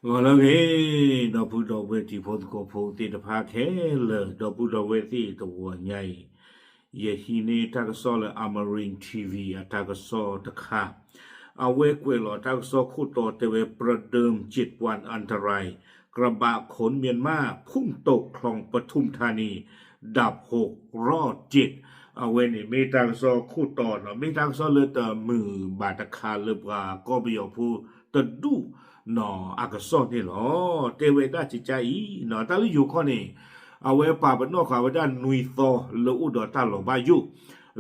ဂီၤလၢအဂ့ၤ, ဒီပုၢ်ဒီဝဲၢ်တံၤဖိသကိးဖိသ့ၣ်တဖၣ်ခဲလၢာ်, ဒီပုၢ်ဒီဝဲၢ်သ့ၣ်တဝီၤညါအံၤ, ယဟံးန့ၢ်တၢ်ကစီၣ်လၢ Amarin T V အတၢ်ကစီၣ်တခါ, အဝဲကွဲးလီၤတၢ်ကစီၣ်ခိၣ်တီတဲဝဲ ประเดิมเจ็ดวันอันตราย กระบะขนเมียนมาพุ่งตกคลองปทุมธานี ดับหกรอดเจ็ด အဝဲန့ၣ်မ့ၢ်တၢ်ကစီၣ်ခိၣ်တီနီၤ, မ့ၢ်တၢ်ကစီၣ်လၢတမုာ်ဘၣ်တခါလၢပှၤကီၢ်ပယီၤဖိတဒူၣ်နီၤ အကစီၣ်န့ၣ်လီၤ. တဲဝဲဒၣ်ကကါအံၤနီၤ, တၢ်လၢယိၤကီၢ်န့ၣ် အဝဲပာ်ပနီၣ်ဃာ်ဝဲဒၣ်နွံသီလၢအိၣ်ဒီးတၢ်လီၤဘၣ်ယိၣ်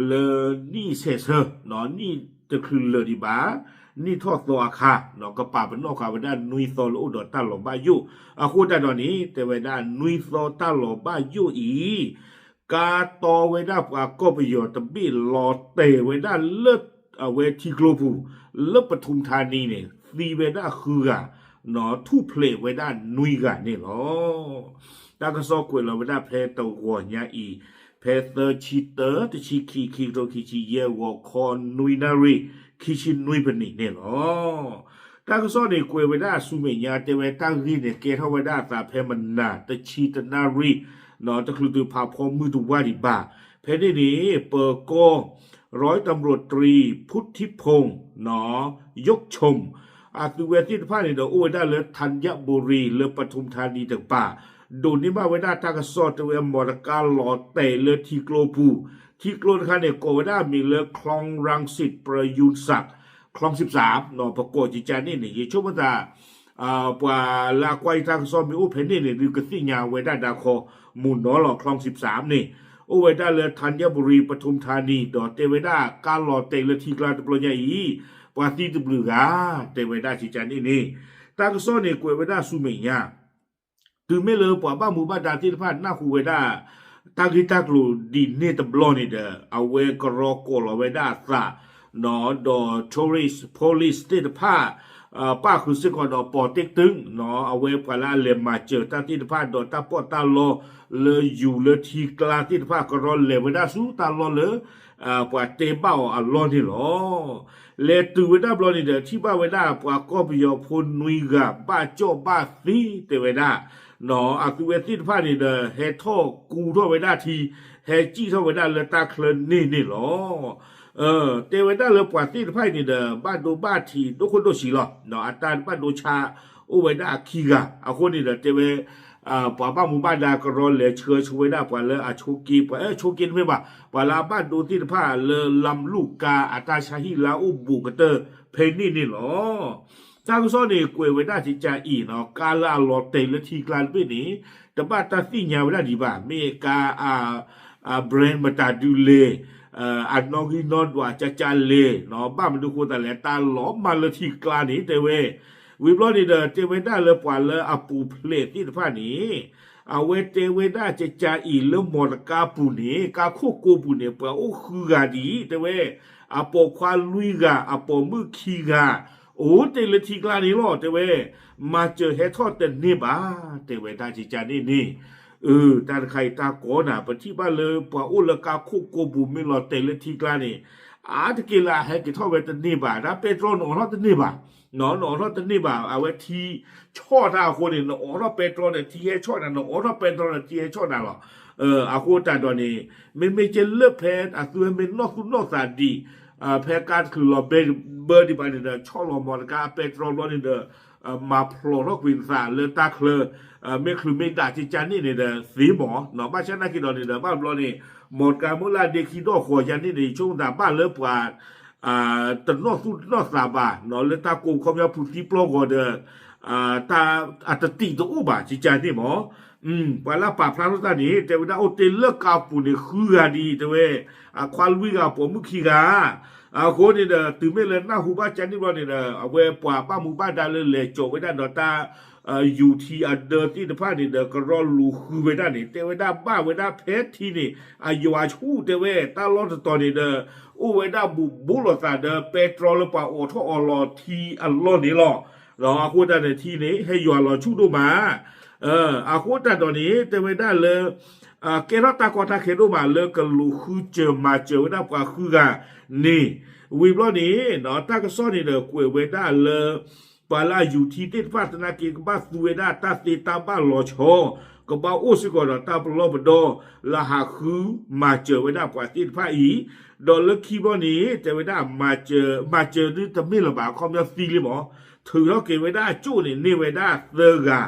လၢနံၣ်ဆဲးဆၢ နံၣ်တချုးလၢာ်ဒံးဘၣ် နံၣ်ထီၣ်သီအခါနီၤ ကပာ်ပနီၣ်ဃာ်ဝဲဒၣ်နွံသီလၢအိၣ်ဒီးတၢ်လီၤဘၣ်ယိၣ်. အဃိသတးဒီးန့ၣ် တဲဝဲဒၣ်နွံသီတၢ်လီၤဘၣ်ယိၣ်အံၤ ကါတီဝဲဒၣ်ပှၤကီၢ်ပယီၤတဘ့ၣ်လီၤတဲာ်ဝဲဒၣ်လၢ အဝဲထံကျိပူၤ လၢပထူးမထါနံၤန့ၣ် သံဝဲဒၣ်ဃုဂၤ ထူၣ်ဖျဲးဝဲဒၣ်နွံဂၤန့ၣ်လီၤ. တၢ်ကစီၣ်ကွဲးလီၤဝဲဒၣ်ဖဲတဝီၤညါအံၤ ဖဲသၢဆံတၢ တဆံခံ ခံကထိခံဆံယဲၢ် ဂီၤခီနွံနၣ်ရံၣ် ခံဆံနွံပနံၣ်န့ၣ်လီၤ. တၢ်ကစီၣ်န့ၣ်ကွဲးဝဲဒၣ်ဆူမဲာ်ညါ တဲဝဲတၢ်ဂ့ၢ်န့ၣ် ကဲထီၣ်ဝဲဒၣ်အသးဖဲမနၤ တဆံတနၣ်ရံၣ် တချုးတုၤဖးဖီမုၢ်တဝါဒံးဘၣ်. ဖဲန့ၣ်န့ၣ် ပၢၤကီၢ် ร้อยตำรวจตรี พุทธิพงษ์ ယုၵ်ၣ်ခၠုမ် အသုးဝဲသ့ၣ်တဖၣ်န့ၣ်ဒီး အိၣ်ဝဲဒၣ်လၢ ธัญบุรี လၢပထူးမထါနံၤတကပၤ ဒိးန့ၢ်ဘၣ်ဝဲဒၣ်တၢ်ကစီၣ်တဲဝဲ မီတကါလီၤတဲာ်လၢထံကျိပူၤ, ထံကျိတခါန့ၣ် ကိးဝဲဒၣ်အမံၤလၢ คลองรังสิตประยูรศักดิ์ คลองสิบสาม ပကိးကကါန့ၣ်န့ၣ် ယဆိကမိၣ်သး ပှၤလၢအကွၢ်ယတၢ်ကစီၣ်မ့ၢ်အိၣ်ဖဲန့ၣ်န့ၣ် ဒုးကသ့ၣ်ညါဝဲဒၣ်ဒၣ်ခီ မုၢ်နီၤလီၤ คลองสิบสาม န့ၣ် အိၣ်ဝဲဒၣ်လၢ ธัญบุรี ပထူးမထါနံၤ ဒီးတဲဝဲဒၣ်ကါလီၤတဲာ်လၢထံကျါတဘျီညါအံၤ ပှၤသံတဘျုးဂၤ တဲဝဲဒၣ်ကကါန့ၣ်န့ၣ် တၢ်ကစီၣ်န့ၣ်ကွဲးဝဲဒၣ်ဆူမဲာ်ညါ တုၤမ့ၢ်လၢပှၤဘၣ်မူဘၣ်ဒါသ့ၣ်တဖၣ်နၢ်ဟူဝဲဒၣ် တၢ်ဂ့ၢ်တၢ်ကျိၤဒ်န့ၣ်တဘျီန့ၣ်ဒီး အဝဲကရီကိးလီၤဝဲဒၣ်အသး ဒီး tourist police သ့ၣ်တဖၣ် ပၣ်ဃုာ်စ့ၢ်ကီးဒီး ပီၣ်တဲၣ်တု အဝဲပှၤလၢအလဲၤမၤစၢၤတၢ်သ့ၣ်တဖၣ် ဒီးတၢ်ပီးတၢ်လီလၢယူၤလၢထံကျါသ့ၣ်တဖၣ် ကရီလဲၤဝဲဒၣ်ဆူတၢ်လီၢ်လၢ ပှၤတဲဘၣ်အီၤအလီၢ်န့ၣ်လီၤ. လဲၤတုၤဝဲဒၣ်ဘျီန့ၣ်ဒီး ထံၣ်ဘၣ်ဝဲဒၣ်ပှၤကီၢ်ပယီၤဖိနွံဂၤ ဘၣ်ကၠီၣ်ဘၣ်သ့တဲဝဲဒၣ် အသုဝဲသ့ၣ်တဖၣ်န့ၣ်ဒီး ဟဲထီၣ်ကူထီၣ်ဝဲဒၣ်ထံ ဟဲစံၣ်ထီၣ်ဝဲဒၣ်လၢတၢ်ချၢန့ၣ်န့ၣ်လီၤ. တဲဝဲဒၣ်လၢပှၤသ့ၣ်တဖၣ်အံၤန့ၣ်ဒီး ဘၣ်ဒိဘၣ်ထံးဒိၣ်ခိၣ်ဒိၣ်ဆံးလီၤ. အတၢ်ဘၣ်ဒိဆါအိၣ်ဝဲဒၣ်အခံဂၤ အဃိန့ၣ်ဒီးတဲဝဲ ပှၤဘၣ်မူဘၣ်ဒါကရီလဲၤဆှၢဆိဝဲဒၣ်ပှၤလၢအဆိးက့ ပှၤအၢဆိးက့တမ့ၢ်ဘၣ် ပှၤလၢအဘၣ်ဒိသ့ၣ်တဖၣ်လၢ လမ်းလူ့ကား အတၢ်ဆါဟံၣ်လၢအအိၣ်ဘူးကတၢၢ်ဖဲန့ၣ်န့ၣ်လီၤ. တၢ်ကစီၣ်န့ၣ်ကွဲးဝဲဒၣ်ကကါအံၤနီၤ ကါလၢအလီၤတဲာ်လၢထံကျါတဘ့ၣ်န့ၣ် တဘၣ်တၢ်သ့ၣ်ညါဝဲဒၣ်ဒံးဘၣ် မ့ၢ်ကါ brand မတၤဒုလဲၣ် အနီၣ်ဂံၢ်နီၣ်ဒွးကကါလဲၣ် ဘၣ်မနုၤဃိသတးလဲၣ် တၢ်လီၤမၢ်လၢထံကျါန့ၣ် တဲဝဲ ဝံၤဘျီန့ၣ်ဒီး တဲဝဲဒၣ်လၢပှၤလၢအပူၤဖျဲးသ့ၣ်တဖၣ်န့ၣ် အဝဲတဲဝဲဒၣ်ကကါပူၤန့ၣ် ကါခိၣ်ကိပူၤန့ၣ် ပှၤအိၣ်ဃုဂၤဒ်အံၤ တဲဝဲ အပိာ်ခွါလွံၢ်ဂၤ အပိာ်မုၣ်ခံဂၤ အိၣ်တ့ၢ်လၢထံကျါန့ၣ်လီၤ တဲဝဲ မၤစၢၤဟဲထီၣ်တန့ၢ်ဘၣ် တဲဝဲဒၣ်ကကါန့ၣ်န့ၣ် အၢ တၢ်တခါအံၤတၢ်ကီနၤ ပထံၣ်ဘၣ်လၢပှၤအိၣ်လၢကါခိၣ်ကိပူၤမ့ၢ်လီၤတဲာ်လၢထံကျါန့ၣ် အါတက့ၢ်လၢအဟဲက့ၤထီၣ်ဝဲတန့ၢ်ဘၣ် တၢ်ပဲတြီနအိးထီၣ်တန့ၢ်ဘၣ် နအိးထီၣ်တန့ၢ်ဘၣ် အဝဲထံဆီၣ်တၢ်အဃိန့ၣ် နအိးထီၣ်ပဲတြီန့ၣ် ထံဟဲဆီၣ်နၤ နအိးထီၣ်ပဲတြီန့ၣ် ထံဟဲဆီၣ်နၤလီၤ. အဃိတၢ်ဒီးန့ၣ် မ့မ့ၢ်ကဲလၢဖဲအသုဝဲမ့ၢ်နီၢ်သူၣ်နီၢ်သးဒံး ဖဲကါတချုးလီၤဘဲဘၢဒံးဘၣ်န့ၣ်ဒီး ဆီၣ်လီၤမီတကါပဲတြီဘျီန့ၣ်ဒီး မၤဖျိးထီၣ်ကွံာ်နသးလၢတၢ်ချၢ မ့ၢ်ချုးမ့ၢ်ဒၣ်ကကါန့ၣ်န့ၣ်ဒီးသ့မီၤ ဘၣ်ဆၣ်နာ်က့ၤဒီးန့ၣ်ဒီး ဘၣ်ဘျီန့ၣ် မီတကါမုၢ်လၢ်ဒ့ခံဒီၣ်ဃီၤယါန့ၣ်န့ၣ် ယဆိကမိၣ်သးဘၣ်လၢပှၤ တနီၢ်သူၣ်တနီၢ်သးဘၣ် လၢတၢ်ကိးခီပညီဖုးသံပျီၢ်ဂီၤဒီး တၢ်အတတံာ်တအိၣ်ဘၣ် ကကါန့ၣ်မီၤ ပှၤလၢအပာ်ဖျါထီၣ်တၢ်န့ၣ် တဲဝဲဒၣ်အိၣ်တ့ၢ်လၢကါပူၤန့ၣ်ဃုဂၤဒ်အံၤ တဲဝဲ အခွါလွံၢ်ဂၤပိာ်မုၣ်ခံဂၤ အဃိန့ၣ်ဒီး တုၤမ့ၢ်လၢနၢ်ဟူဘၣ်ကကါန့ၣ်ဘျီန့ၣ်ဒီး အဝဲပှၤဘၣ်မူဘၣ်ဒါလၢလဲၤကၠီၤဝဲဒၣ်ဒီးတၢ် ယူၤထံအဒၢသ့ၣ်တဖၣ်န့ၣ်ဒီး ကရီလူၤဃုဝဲဒၣ်န့ၣ် တဲဝဲဒၣ်ဘၣ်ဝဲဒၣ်ဖဲထံန့ၣ် အယွၤဆူၣ်တဲဝဲ တၢ်လီၢ်တတီၤန့ၣ်ဒီး အိၣ်ဝဲဒၣ်ဘူးဘူးလိာ်သးဒီးပဲတြီလၢပှၤအိးထီၣ်အီၤလီၤထံအလီၢ်န့ၣ်လီၤ. အဃိတၢ်န့ၣ်ထံန့ၣ် ဟဲယွၤလီၤဆူၣ်ဒိၣ်မး အဃိတၢ်ဒီးန့ၣ် တဲဝဲဒၣ်လၢ ကဲထီၣ်တၢ်ကီတၢ်ခဲဒိၣ်မးလၢကလူၤဃုစၢၤမၤစၢၤဝဲဒၣ်ပှၤဃုဂၤန့ၣ် ဝံၤဘျီန့ၣ် တၢ်ကစီၣ်န့ၣ်ဒီးကွဲးဝဲဒၣ်လၢ ပှၤလၢအယူၤထံသ့ၣ်တဖၣ်သနာ်က့ ကဘၣ်သူဝဲဒၣ်တၢ်သ့တၢ်ဘၣ်လီၤဆီ, ကဘၣ်အိၣ်စ့ၢ်ကီးဒီးတၢ်ပလီၢ်ပဒီ လၢဟးဃုမၤစၢၤဝဲဒၣ်ပှၤသ့ၣ်တဖၣ်အံၤ, ဒီးလၢခံဘျီန့ၣ် တဲဝဲဒၣ် မၤစၢၤဒုတမ့ၢ်လၢၤဘၣ် အခီပညီသံလံမး, ထုးထီၣ်က့ၤဝဲဒၣ်အကၠိၣ်န့ၣ် န့ၢ်ဝဲဒၣ်သၢဂၤ,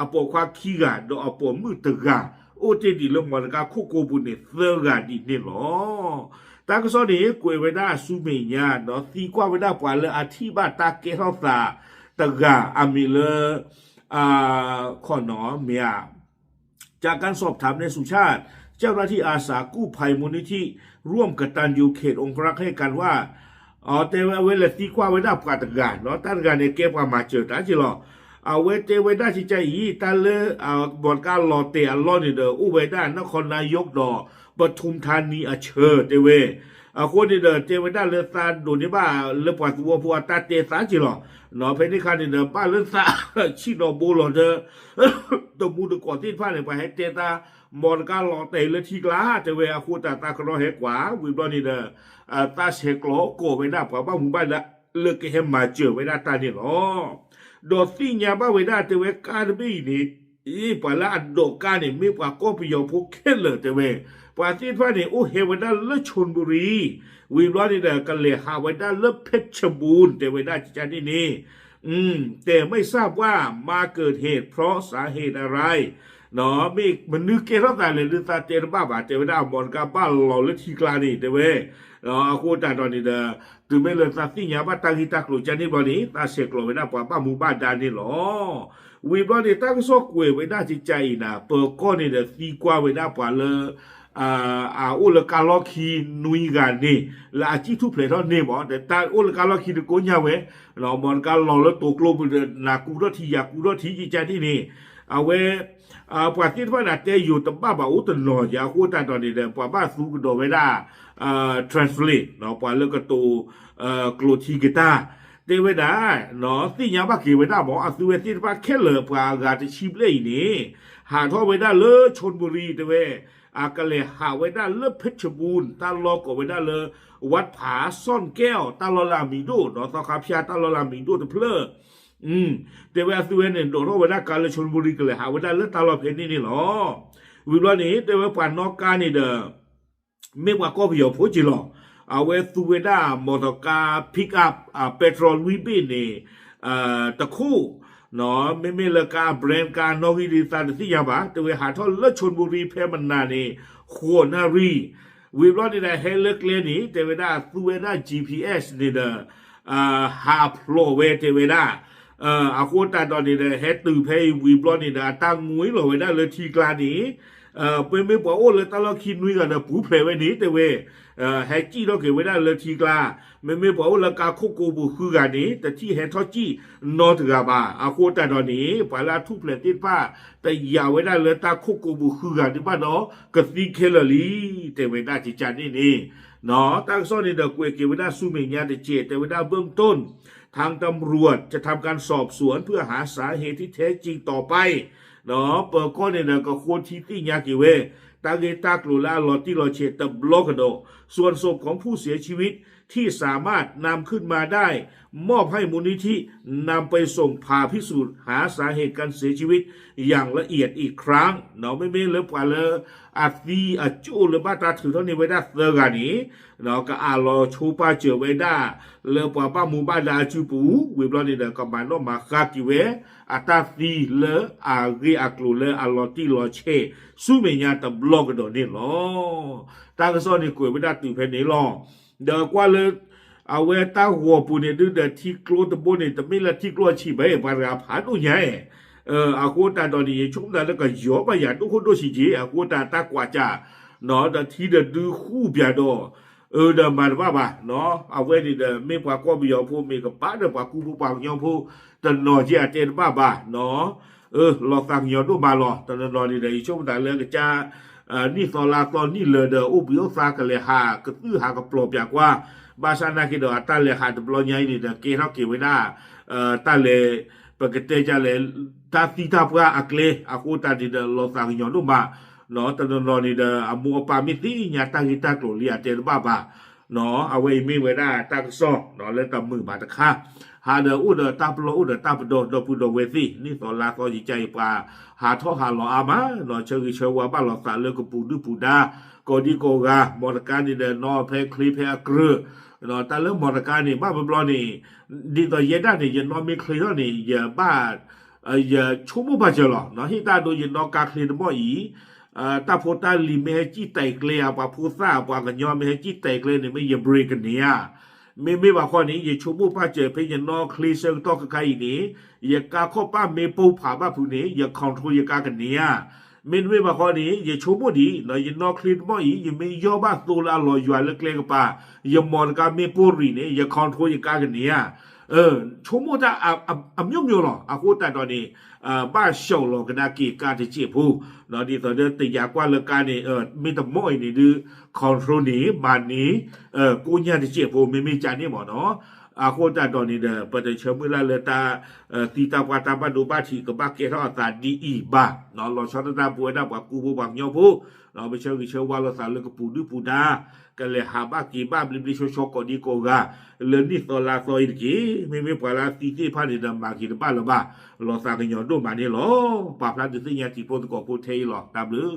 အပိာ်ခွါခံဂၤ ဒီးအပိာ်မုၣ်တဂၤ, အိၣ်တ့ၢ်ဒံးလၢမီတကါခိၣ်ကိးပူၤန့ၣ် သၢဂၤဒ်န့ၣ်လီၤ. တၢ်ကစီၣ်န့ၣ် ကွဲးဝဲဒၣ်ဆူမဲာ်ညါ ဒီးသံကွၢ်ဝဲဒၣ်ပှၤလၢအထံၣ်ဘၣ်တၢ်ကဲထီၣ်သးတဂၤ အမံၤလၢ ခီနီၤမ့ၢ်ဧါ จากการสอบถามนายสุชาติ เจ้าหน้าที่อาสากู้ภัยมูลนิธิ ร่วมกตัญญูเขตองครักษ์ให้การว่า တဲဝဲ အဝဲလဲၤသံကွၢ်ဝဲဒၣ်ပှၤတဂၤနီၤ, တၢ်တဂၤန့ၣ် ကဲပှၤမၤစၢၤတၢ်က့လီၤ. အဝဲတဲဝဲဒၣ်ကကါအံၤ တၢ်လၢ မီတကါလီၤတဲာ်အလီၢ်န့ၣ်ဒီး အိၣ်ဝဲဒၣ် นครนายก ဒီး ปทุมธานี အဆၢတဲဝဲ, အဃိန့ၣ်ဒီး တဲဝဲဒၣ်လၢသးဒိးန့ၢ်ဘၣ်လၢပှၤသဝီဖိအတၢ်တဲသးက့လီၤ. ဖဲန့ၣ်အခါန့ၣ်ဒီး ဘၣ်လၢသးဆံၣ်နီၤဘိလီၤဒီး တမူတကိးသ့ၣ်တဖၣ်န့ၣ် ပှၤဟဲတဲသး မီတကါလီၤတဲာ်လၢထံကျါ တဲဝဲ အဃိတၢ်သးကရီဟဲကွၢ် ဝံၤဘျီန့ၣ်ဒီး သးဆဲးကျိးကိးဝဲဒၣ်ပှၤဘၣ်မူဘၣ်ဒါလၢကဟဲမၤစၢၤဝဲဒၣ်တၢ်န့ၣ်လီၤ. ဒီးသ့ၣ်ညါဘၣ်ဝဲဒၣ်တဲဝဲကါတဘ့ၣ်အံၤန့ၣ် ပှၤလၢအဒိးကါန့ၣ် မ့ၢ်ပှၤကီၢ်ပယီၤဖိခဲလၢာ်တဲဝဲ, ပှၤသ့ၣ်တဖၣ်န့ၣ် အိၣ်ဟဲဝဲဒၣ်လၢ ชลบุรี ဝံၤဘျီန့ၣ်ဒီး ကလဲၤဟးဝဲဒၣ်လၢ เพชรบูรณ์ တဲဝဲဒၣ်ကကါန့ၣ်န့ၣ် แต่ไม่ทราบว่ามาเกิดเหตุเพราะสาเหตุอะไร မ့ၢ်မနုၤကဲထီၣ်သးလဲၣ် ဒုးသးတဲတဘၣ်ဘၣ် တဲဝဲဒၣ် မီတကါဘၣ်လီၤလၢထံကျါန့ၣ် တဲဝဲ အဃိတၢ်ဒီးန့ၣ်ဒီး တုၤမ့ၢ်လၢသးသ့ၣ်ညါဘၣ်တၢ်ဂ့ၢ်တၢ်ကျိၤကန့ၣ်ဘျီန့ၣ် သးဆဲးကျိးဝဲဒၣ်ပှၤဘၣ်မူဘၣ်ဒါန့ၣ်လီၤ. ဝံၤဘျီန့ၣ် တၢ်ကစီၣ်ကွဲးဝဲဒၣ်ကကအံၤနၤ ပၢၤကီၢ်န့ၣ်ဒီးသံကွၢ်ဝဲဒၣ်ပှၤလၢ အအိၣ်လၢကါလီၢ်ခံနွံဂၤန့ၣ် လၢအစံၣ်ထူၣ်ဖျဲးထီၣ်န့ၣ်မး တၢ်အိၣ်လၢကါလီၢ်ခံတကိညါဝဲ မီတကါလီၤလၢတိၤကျိပူၤဒီး နၤကူထီၣ်ထံယၤကူထီၣ်ထံကကါန့ၣ်န့ၣ် အဝဲ ပှၤသ့ၣ်တဖၣ်န့ၣ် တဲယိၤတဘၣ်ဘၣ်အိၣ်တနီၤယၤ အဃိတၢ်ဒီးန့ၣ်ဒီး ပှၤဘၣ်သူကဒီးဝဲဒၣ် translate ပှၤလၢကတိၤ ကျိာ်ထံကတၢၢ် တဲဝဲဒၣ် သ့ၣ်ညါဘၣ်က့ၤဝဲဒၣ်မး အသုဝဲသ့ၣ်တဖၣ်ခဲလၢာ်ပှၤအဂၤတဆံဘျဲၣ်အံၤန့ၣ် ဟးထီၣ်ဝဲဒၣ်လၢ ชลบุรี တဲဝဲ အကလဲၤဟးဝဲဒၣ်လၢ เพชรบูรณ์ တၢ်လီၢ်ကိးဝဲဒၣ်လၢ วัดผาซ่อนแก้ว တၢ်လီၢ်လၢအမံၤဒိၣ် ဒီးသီခါဖၠၣ်တၢ်လီၢ်လၢအမံၤဒိၣ်တဖျၢၣ် တဲဝဲအသုဝဲန့ၣ် ဒိးထီၣ်ဝဲဒၣ်ကါလၢ ชลบุรี ကလဲၤဟးဝဲဒၣ်လၢတၢ်လီၢ်ဖဲန့ၣ်န့ၣ်လီၤ. ဝံၤဘျီန့ၣ် တဲဝဲပှၤနီၣ်ကါန့ၣ်ဒီး မ့ၢ်ပှၤကီၢ်ပယီၤဖိက့လီၤ. အဝဲသူဝဲဒၣ် မီတကါ pick up ပက်ထြီလွံၢ်ဘ့ၣ်န့ၣ် တခိၣ် မ့မ့ၢ်လၢကါ brand ကါနီၣ်ဂံၢ်ဒ်သးတသ့ၣ်ညါဘၣ် တဲဝဲဟးထီၣ်လၢ ชลบุรี ဖဲမနၤန့ၣ် ဃိးနၣ်ရံၣ် ဝံၤဘျီန့ၣ်ဒီး ဟဲလၢကျဲန့ၣ် တဲဝဲဒၣ်သူဝဲဒၣ် GPS န့ၣ်ဒီး ဟးဖျိးဝဲတဲဝဲဒၣ် အဃိတၢ်ဒီးန့ၣ်ဒီး ဟဲတုၤဖဲအံၤဝံၤဘျီန့ၣ်ဒီး အတၢ်ငွ့လီၤဝဲဒၣ်လၢထံကျါန့ၣ် မ့မ့ၢ်ပှၤအိၣ်လၢတၢ်လီၢ်ခံနွံဂၤဒီးပူၤဖျဲးဝဲန့ၣ် တဲဝဲ ဟဲစံၣ်ထီၣ်က့ၤဝဲဒၣ်လၢထံကျါ မ့မ့ၢ်ပှၤအိၣ်လၢကါခိၣ်ကိးပူၤဃုဂၤန့ၣ် တထံၣ်ဟဲထီၣ်စံၣ်နီတဂၤဘၣ် အဃိတၢ်ဒီးန့ၣ် ပှၤလၢအထူၣ်ဖျဲးသ့ၣ်တဖၣ် တယာ်ဝဲဒၣ်လၢတၢ်ခိၣ်ကိးပူၤဃုဂၤဒံးဘၣ်ဒီး ကသံခဲလၢာ်လံ တဲဝဲဒၣ်ကကါန့ၣ်န့ၣ် တၢ်ကစီၣ်န့ၣ်ဒီးကွဲးက့ၤဝဲဒၣ်ဆူမဲာ်ညါတကဲး တဲဝဲဒၣ် เบื้องต้น ทางตำรวจจะทำการสอบสวนเพื่อหาสาเหตุที่แท้จริงต่อไป ပၢၤကီၢ်န့ၣ်ဒီးကဃိထံသ့ၣ်ညါက့ၤဝဲ တၢ်ဂ့ၢ်တၢ်ကျိၤလၢအလီၤတံၢ်လီၤဆဲးတဘျီကဒီး ส่วนศพของผู้เสียชีวิตที่สามารถนำขึ้นมาได้ มอบให้มูลนิธินำไปส่งผ่าพิสูจน์หาสาเหตุการเสียชีวิตอย่างละเอียดอีกครั้ง မ့မ့ၢ်လၢပှၤလၢ အသံအကၠိၣ်လၢဘၣ်တၢ်ထုးထီၣ်န့ၢ်ဝဲဒၣ်သၢဂၤန့ၣ် ကအးလီၤဆိပာ်စၢၤဝဲဒၣ် လၢပှၤဘၣ်မူဘၣ်ဒါအစုပူၤ ဝံၤဘျီန့ၣ်ဒီး ကမၤနီၣ်မၤဃါက့ၤဝဲ အတၢ်သံလၢအဂ့ၢ်အကျိၤလၢအလီၤတံၢ်လီၤဆဲး ဆူမဲာ်ညါတဘျီကဒီးန့ၣ်လီၤ. တၢ်ကစီၣ်န့ၣ်ကွဲးဝဲဒၣ်တုၤဖဲန့ၣ်လီၤ. ဒီးကွၢ်လၢ အဝဲတၢ်ဂီၤပူၤန့ၣ်ဒုဒီးထံကျိတဘိန့ၣ် တမ့ၢ်လၢထံကျိအဆံးဘၣ် ပှၤတဂၤဖးဒိၣ်ညါ အဃိတၢ်ဒီးန့ၣ် ယဆိကမိၣ်သးလၢကယီၤဘၣ်ယၤဒိၣ်ခိၣ်ဒိၣ်ဆံးက့ အဃိတၢ်တၢ်ကွၢ်စၢ် ဒီးထံဒီးဒုဃူပၠးဒီး အၢဒီးမၤတဘၣ်ဘၣ် အဝဲန့ၣ်ဒီးမ့ၢ်ပှၤကီၢ်ပယီၤဖိမ့ၢ်ကပၤဒီးပှၤကူဖိပှၤကညီဖိ တနီၤက့အတဲတဘၣ်ဘၣ် လီၤသးကညီၤဒိၣ်မးလီၤ. တနီၤနီၤန့ၣ်ဒီး ယဆိကမိၣ်သးလၢကစၢ် နံၣ်သီလါသီနံၣ်လၢာ်ဒီး အိၣ်ဘှံးအိၣ်သါကလဲၤဟး ကသုၣ်ဟးကပျီၤပၠးကွၢ် ဘၣ်ဆၣ်နာ်က့ဒီး အတၢ်လဲၤဟးတဘျီညါအံၤန့ၣ်ဒီး ကဲထီၣ်က့ၤဝဲဒၣ် တၢ်လဲၤ ပကတဲဒ်လဲၣ် တၢ်သံတၢ်ပှၢ်အကျဲ အဃိတၢ်န့ၣ်ဒီး လီၤသးကညီၤဒိၣ်မး တနီၤနီၤန့ၣ်ဒီး အမိၢ်အပၢ်မ့ၢ်သ့ၣ်ညါတၢ်ဂ့ၢ်တၢ်ကျိၤလံအတဲတဘၣ်ဘၣ် အဝဲအံၤမ့ၢ်ဝဲဒၣ်တၢ်ကစီၣ်လၢတၢ်မုာ်ဘၣ်တခါ, ဟးဒီးအိၣ်ဒီးတၢ်ပလီၢ်အိၣ်ဒီးတၢ်ပဒီ ဒီပုၢ်ဒီဝဲၢ်သ့ၣ် နံၣ်သီလါသီယကါအံၤ ပှၤဟးထီၣ်ဟးလီၤအါမး, ဆၢဂ့ၤဆၢဝါဘၣ်လိာ်သးလၢကပူၤဒုၣ်ပူၤဒါ ကိးဒံကိးဂၤ, မီတကါန့ၣ်ဒီးနီၢ်ဖဲချ့ဖဲအကြၢး, တၢ်လၢမီတကါန့ၣ် ဘၣ်ဘျီဘျီန့ၣ် ဒ်သိးယဲဒၣ်န့ၣ် ယနီၢ်မ့ၢ်ချ့ထီၣ်န့ၣ် ယဘၣ် ယဆိကမိၣ်ပာ်စၢၤလီၤ, ဟ့ၣ်တၢ်ဒိယနီၢ်ကါချ့တဘီၣ်အံၤ, တၢ်ဖိတၢ်လံၤမ့ၢ်ဟဲစံၣ်တဲာ်ကျဲဧါ, ပှၤဖိသၣ်ပှၤကညီမ့ၢ်ဟဲစံၣ်တဲာ်ကျဲန့ၣ် မ့ၢ်ယ brake ကန့ၢ်ဧါ. မ့မ့ၢ်ဘၣ်ဃီန့ၣ် ယဆိကမိၣ်ပာ်စၢၤဖဲယနီၢ်ချ့ဆၢကတီၢ်ခဲခါအံၤန့ၣ် ယကါခီၣ်ပၣ်မ့ၢ်ပိၢ်ဖးဘၣ်ဖုးန့ၣ် ယ control ယကါကန့ၢ်ဧါ. မ့တမ့ၢ်ဘၣ်ဃီန့ၣ် ယဆိကမိၣ်ဒံး ယနီၢ်ချ့တဘီၣ်အံၤ ယမ့ၢ်ယီၢ်ဘၣ်သိလၢအလီၤယွၤလၢကျဲကပၤ, ယမီတကါမ့ၢ်ပိၢ်ရံၣ်န့ၣ် ယ control ယကါကန့ၢ်ဧါ. ဆိကမိၣ်တၢ်အမျိုးမျိုးလီၤ. အဃိသတးဒီးန့ၣ် ဘၣ်ဆှီလီၤကဒါက့ၤကါတစဲးဖိ, ဒ်သိးဒီးတယာ်ကွၢ်လၢကါန့ၣ် မ့ၢ်တမီၢ်အံၤန့ၣ်ဒုး control န့ၣ် မၤန့ၢ် ကိးညါတစဲးဖိ မ့မ့ၢ်ကန့ၣ်မ့ၢ်နီၤ. အဃိသတးဒီးန့ၣ်ဒီး ပတဆၢမုၢ်လၢ်လၢတၢ် သံတၢ်ပှၢ်တၢ်ဘၣ်ဒိဘၣ်ထံးကဘၣ်ကဲထီၣ်အသးဒ်အံၤဘၣ်, လီၤဆီဒၣ်တၢ်ပဝဲဒၣ်ပှၤကူဖိပှၤကညီဖိ, ပဆၢဂ့ၤဆၢဝါလိာ်သးလၢကပူၤဒုၣ်ပူၤဒါ ကလဲၤဟးဘၣ်က့ၤဘၣ်ဘျ့ဘျ့ဆှီဆှီကိးဒံကိးဂၤ လၢနံၣ်သီလါသီအံၤတက့ၢ်. မ့မ့ၢ်ပှၤလၢအသံသ့ၣ်တဖၣ်န့ၣ်ဒီး မၤက့ၤတဘၣ်လၢၤဘၣ်, လီၤသးကညီၤဒိၣ်မးန့ၣ်လီၤ. ပာ်ဖျါဒုးသ့ၣ်ညါတံၤဖိသကိးဖိထဲအံၤလီၤ. တၢ်ဘျုး